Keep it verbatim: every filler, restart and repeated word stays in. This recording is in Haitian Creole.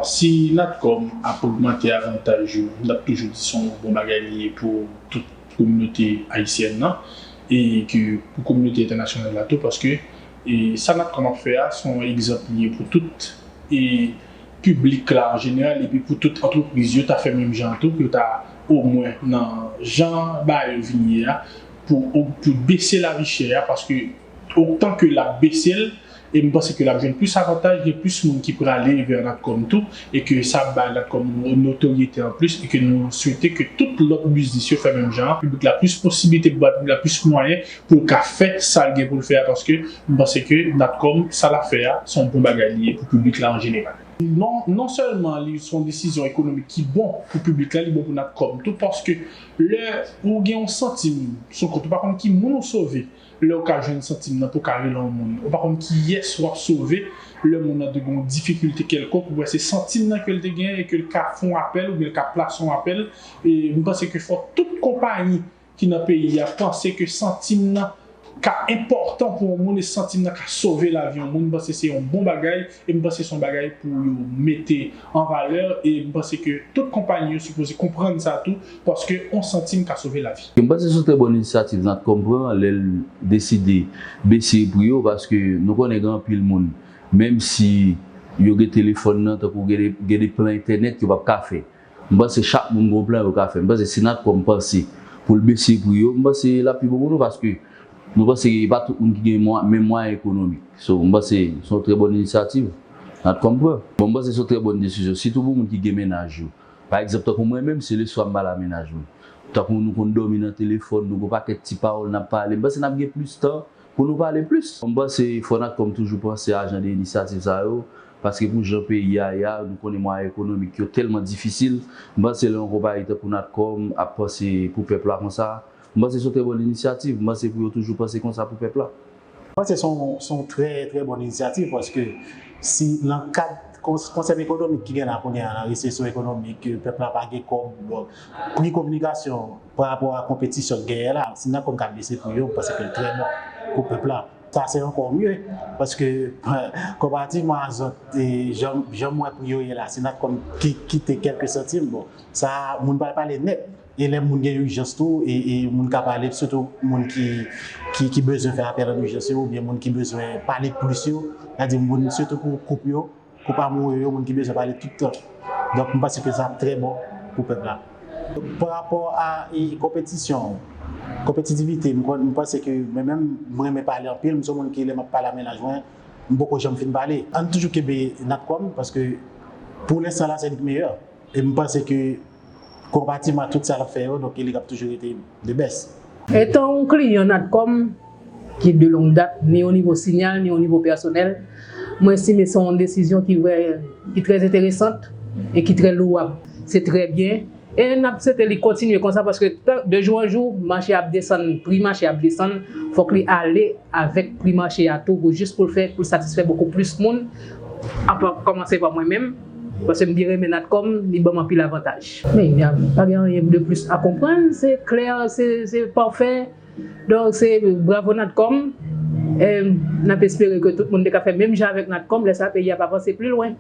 Si Natcom ap ogmante avantaj yo, n ap toujou di se yon bon bagay li ye pou tout kominote ayisyèn nan e ke pou kominote entènasyonal la tou, paske e sa Natcom ap fè a se yon egzanp li ye pou tout e piblik la an jeneral epi pou tout antrepriz yo ta fè menm jan tou, pou yo ta omwen nan jan bagay yo vin ye a, pou, pou bese lavi chè a, paske otan ke l ap bese l, e m panse ke l ap jwenn plis avantaj, gen plis moun ki prale vè Natcom tou, e ke sa ap bay Natcom yon notoryete anplis, e ke nou swete ke tout lòt biznis yo fè menm jan an, piblik la plis posiblite pou bay piblik la plis mwayen pou l ka fè sa l gen pou l fè a, paske m panse ke Natcom, sa l ap fè a, se yon bon bagay li ye pou piblik la an jeneral. Non, non sèlman li se yon desizyon ekonomik ki bon pou piblik la, li bon pou Natcom tou, paske lè ou gen yon santim sou kont ou, pa konn ki moun ou sove, lè ou ka jwenn santim nan pou w ka rele yon moun. Ou pa konn kiyès w ap sove lè moun nan te gen yon difikilte kèlkonk, ou wè se santim nan ke l te gen e ke l ka fè yon apèl oubyen l ka plase yon apèl. E m panse ke fò tout konpayi ki nan peyi a panse ke santim nan ka enpòtan pou yon moun e santim nan ka sove lavi yon moun. M panse se yon bon bagay e m panse se yon bagay pou yo mete an valè e m panse ke tout konpayi yo sipoze konprann sa tou, paske yon santim ka sove lavi. M panse se yon trè bòn inisyativ Natcom pran lè l deside bese pri yo, paske nou konnen gen anpil moun, menm si yo gen telefòn nan, tankou gen de, gen de plan entènèt yo p ap ka fè. M panse chak moun gen yon plan yo ka fè. M panse si Natcom panse pou l bese pri yo, m panse l ap pi bon pou nou, paske nou panse e pa tout moun ki gen mwa-, menm mwayen ekonomik. So, m panse se yon trè bòn inisyativ Natcom pran. Bon, m panse se yon trè bòn desizyon, sitou pou moun ki gen mennaj yo. Pa egzanp, tankou mwen menm, se leswa m pale a mennaj mwen. Tankou nou konn dòmi nan telefòn, nou gen yon pakèt ti pawòl n ap pale. M panse n ap gen plis tan pou nou pale plis. M panse fò Natcom toujou panse a jan de inisyativ sa yo, paske pou jan peyi a ye a, nou konnen mwayen ekonomik yo tèlman difisil. M panse lè yon konpayi tankou Natcom ap panse pou pèp la konsa, m panse se yon trè bòn inisyativ. M panse pou yo toujou panse konsa pou pèp la. M panse se yon, se yon trè, trè bòn inisyativ, paske si nan kad kons-, konsèp ekonomik ki gen la kounye a, nan resesyon ekonomik, ke pèp la pa gen kòb, bon, pri kominikasyon pa rapò a konpetisyon k genyen la, si Natcom ka bese pri yo, m panse ke l trè bon pou pèp la. Sa se ankò mye, paske konparativman a zòt, e, jan, jan m wè pri yo ye la, si Natcom ki, kite kèlke santim, bon, sa moun pral pale nèt. E lè moun gen ijans tou, e, e moun ka pale, sitou moun ki, ki, ki bezwen fè apèl an ijans yo, oubyen moun ki bezwen pale plis yo, sètadi moun, sitou pou koup yo, koup amoure yo, moun ki bezwen pale tout tan. Donk, m panse ke sa ap trè bon pou pèp la. Pa rapò a, e, konpetisyon, konpetitivite, m kwè, m panse ke mwen menm, m renmen pale anpil, m se yon moun ki, lè m ap pale a mennaj mwen, m poko janm fin pale. Ann toujou kenbe Natcom, paske pou lenstan la, se li k meyè. E m panse ke konparativman a tout sa l ap fè yo, donk li ap toujou rete the best. Etan yon kliyan Natcom ki de long dat, ni o nivo Signal, ni o nivo pèsonèl, mwen estime se yon desizyon ki vrè, ki trè enteresan e ki trè louwab. Se trè byen. E n ap swete li kontinye konsa, paske tan, de jou an jou, mache ap desann, pri mache ap desann, fòk li ale avèk pri mache a tou, pou jis pou l fè, pou l satisfè bokou plis moun, an pa kòmanse pa mwen menm, paske m byen renmen Natcom, li ban m anpil avantaj. Men, y a, pa gen anyen de plis a konprann, se klè, se, se pafè. Donk, se bravo Natcom. E n ap espere ke tout moun te ka fè menm jan avèk Natcom, lè sa peyi a ap avanse pli lwen.